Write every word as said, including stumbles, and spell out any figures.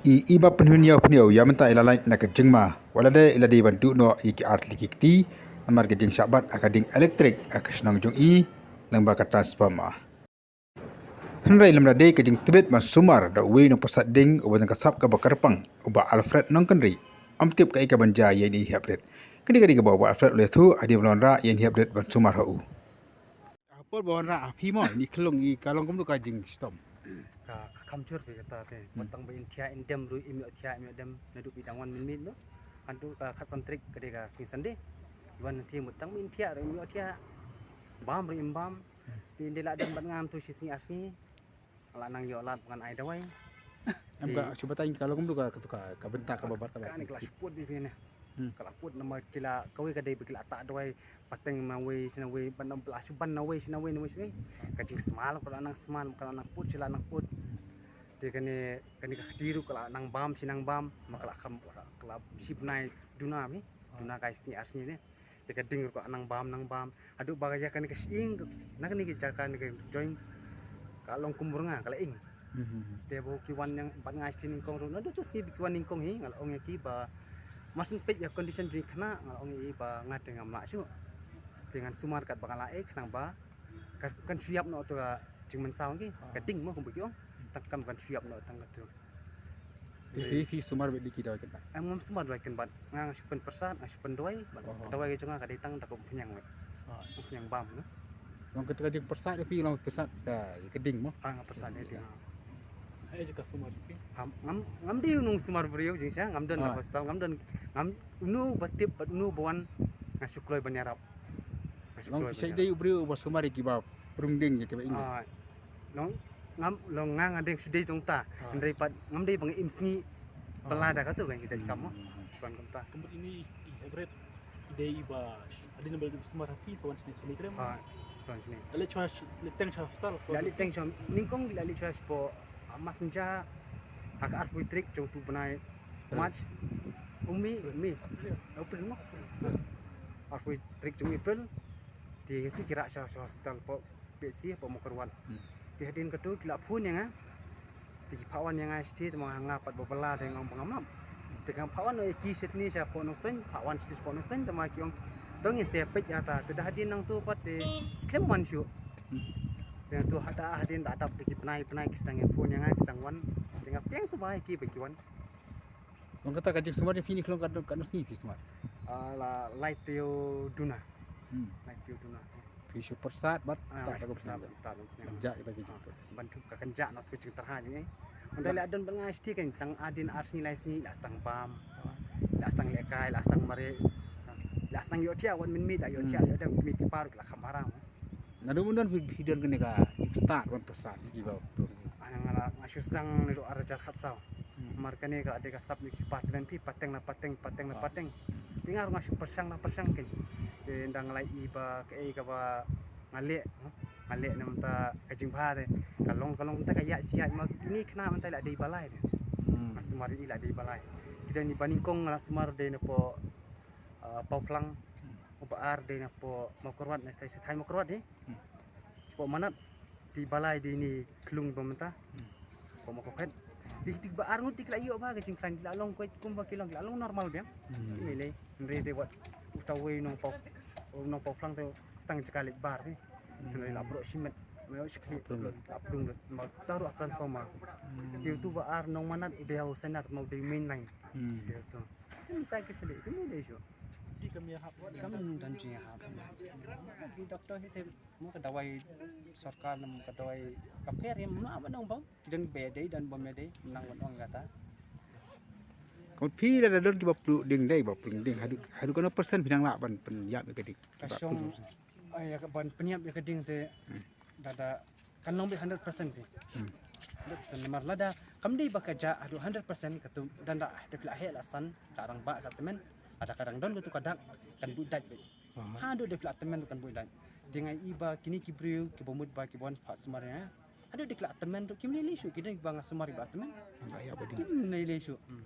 I, iba pynhun ïa u pynïaw ïa mynta i la lait na ka jingma, wat la dei i la dei ban duh noh ïa ki ar tylli ki kti, namar ka jingshah bat ha ka ding elektrik ha ka shnong jong i, lyngba ka transformer. Hynrei lymda dei ka jingtbit ban sumar da uwei u nongpyrsad ding uba don ka sap kaba kyrpang, u Bah Alfred Nongkynrih, ym tip kaei kaban jia ïa ine i hep rit. Kane ka dei kaba u Bah Alfred u la ïathuh hadien ba la wanrah ïa ine i hep rit ban sumar ha u. Por ba wanrah ha phi mo, ine i khyllung i ka long kumno ka jingshitom? Ka, ka kham jur phi kata te. Hmm. Wat tang ba in thiah in dem ruh im ïoh thiah im ïoh dem naduh phi dang wan mynmiet noh. Haduh ka khatsan tarik ka dei ka sngi Sunday. Wan te wat tang ba in thiah ruh im ïoh thiah. Bam ruh im bam. Hmm. Te in dei lah dem bad nga mynta shi sngi ar sngi. Nga la nang ïoh lad ba ngan ai dawai. Em, ka shu batai ka long kumno ka, ka, ka bynta kaba bat ka la. Kane ka la shu put beit ne. Hmm. Ka la put namar ki la, kawei ka dei ba ki la tah dawai, pateng na wei shi na wei, ban na, la shu ban na wei shi na wei na wei shi wei. Ka jingsma la ka la nang sma, ka la nang put shi la nang put. Te kane, kane ka kti ruh ka la nang bam shi nang bam, ma ka la kham, ka la shi bnai duna mi. Duna kai sngi ar sngi ne. Te ka ding ruh ka nang bam, nang bam. Haduh ba ka ïa kane ka shyieng, na kane ka jaka ne ka joint, ka long kum bur nga, ka la ing. Mhm. Te ba ki wan ïa bad nga shisien nyngkong ruh, naduh tu sngi ba ki wan nyngkong hi, nga la ong ïa ki ba, mar shen peit ïa condition jong i khynnah, nga la ong ïa i ba nga te ngam lah shuh. Te ngan sumar katba nga lah eh, khnang ba, ka, kan shu ïap noh tu ka jingmynsaw ki, ka ding mo kumba ki ong. Tang kam kan shu ïap noh tang katu. Phi, phi, phi sumar beit da ki dawai kynbat? Em, ngam sumar dawai kynbat. Nga, nga shu pynpyrsad, nga shu pyndawai. Bad ka dawai ka jong nga ka dei tang da ka umphniang beit. Umphniang bam, no? Long kata ka jingpyrsad ïa phi, long pyrsad ka, ïa ka ding mo? Ah, nga pyrsad ïa ka ding. Ai, jaka sumar phi? Ngam, ngam, ngam dei u nongsumar briew jingshisha, ngam don la hospital, ngam don, ngam, uno ba tip bad uno ba wan, nga shu kloi ban ïarap. Nga shu kloi ban ïarap. Long phi shait dei u briew uba sumar ïa kiba prung ding ïa kiba ing. Ah, long, ngam, long nga nga dei shu dei tang ta. Ah. Hynrei pat ngam dei ba nga im sngi. Ah. Ba la da katu kan ki jait kam mo. Hmm. Shuwa kumta. Kumba ine i hep rit i dei iba hadien ba la sumar ha phi sa wan shane shane kren. Ah, sa wan shane. La leit shuwa, la leit teng shuwa hospital. La leit teng shuwa nyngkong, la leit shuwa shapoh, ah, Masnja ha ka arphew tarik jong utu u bnai March. Umi, Umi. April mo. Arphew tarik jong April. Te ki rah shuwa sha hospital hapoh P H C hapoh Mawkyrwat. Hmm. Te hadien katu ki la phone ïa nga. Te ki phah wan ïa nga shatei, te ma nga pat ba bylla te nga ong ba ngam ap. Te nga phah wan ïa ki shatei shapoh Nongstoiñ, phah wan shatei shapoh Nongstoiñ, te ma ki ong to ngin sa peit ïa ta. Te da hadien nangtu pat te ki khlem wan shuh. Hmm. Te nangtu hada hadien da dap da ki bnai bnai ki sdang ïa phone ïa nga, ki sdang wan. Te nga pdiang sngewbha ïa ki ba ki wan. Long kata ka jingsumar jong phi ine i khlong katno, katno sngi phi sumar? Ah, la lai taïew duna. Hmm. Lai taïew duna. Phi shu pyrsad bad, ah, tah, shu pyrsad bad tah. Kynjah kita ki jingkyrkhu. Ban tu ka kynjah na ka jingtyrha jong i. Ynda la don bad nga shatei kan tang hadien ar sngi lai sngi la sdang bam. La sdang lehkai, la sdang mareh. La sdang ïohthiah wat mynmiet, la ïohthiah, hmm, ïoh dem kmie ki par la kham haram. Naduh mynno phi, phi don kane ka jingstad ban pyrsad ïa kiba prung? Ah, nga la, nga shu sdang naduh ar hajar khatsaw. Hmm. Namar kane ka la dei ka sap ïa ki pateng phi, pateng na pateng, pateng na pateng. Ah. Te nga ruh nga shu pyrshang la pyrshang kein. Te ynda nga la ïohi ba kaei kaba nga leh, hmm, nga leh na mynta ka jingbha te. Ka long, ka long mynta ka ïaid shi ïaid ma kine khynnah mynta la dei ba lai te. Hmm. Nga sumar ïa i la dei ba lai. Ki don iba nyngkong nga la sumar dei na poh, ah, Pawphlang. Hmm. Uba ar dei na poh Mawkyrwat, na shatei shathaiñ Mawkyrwat hi. Hmm. Shapoh Manat, te ba lai dei ine i khlung ba mynta. Hmm. Poh Mawkyrwat. Te, te ba ar ngut te ki la ïoh ba ka jingkhlaiñ, ki la long kumba ki long, ki la long normal biang. Hmm. Te mei lei, hynrei te wat uta uwei u nong Paw, u nong Pawphlang te sdang jaka leit bar te. Hmm. Hynrei la brok shimet, mei ïoh shi khlieh, la plung lut, ma uta ruh transformer. Hmm. Te utu ba ar nong Manat u dei ha u Sainar, ma u dei main line. Hmm. Te utu. Te mynta ki sa leit, te mei lei shuh. Kam don jingïahap. Ki doktor hi te Mo ka dawai sorkar ne mo ka dawai ka pher em, na ba nang bam. Ki don ba ïadei, don bym ïadei, nang ban ong kata. Ka mut phi lada don kiba pynduh ding dei, ba pynduh ding haduh, haduh katno percent phi nang lah ban pynïap ïa ka ding? Ka shong, ai, ïa ka ban pynïap ïa ka ding te, hmm, lada kan long beit hundred percent phi. Hmm. Hundred percent namar lada kam dei ba ka jah haduh hundred percent katu, lada da phi la heh la san, ka rangbah ka tymmen, lada ka dang don katu ka dak, kan buh dait beit. Aha. Haduh da phi la tymmen ruh kan buh dait. Te nga i ba kine ki briew kiba mut ba kiba wan phah sumar ïa nga, haduh da ki la tymmen ruh kim lei lei shuh, ki don ba nga sumar ba tymmen. Nga ïa ba ding. Kim lei lei shuh. Hmm.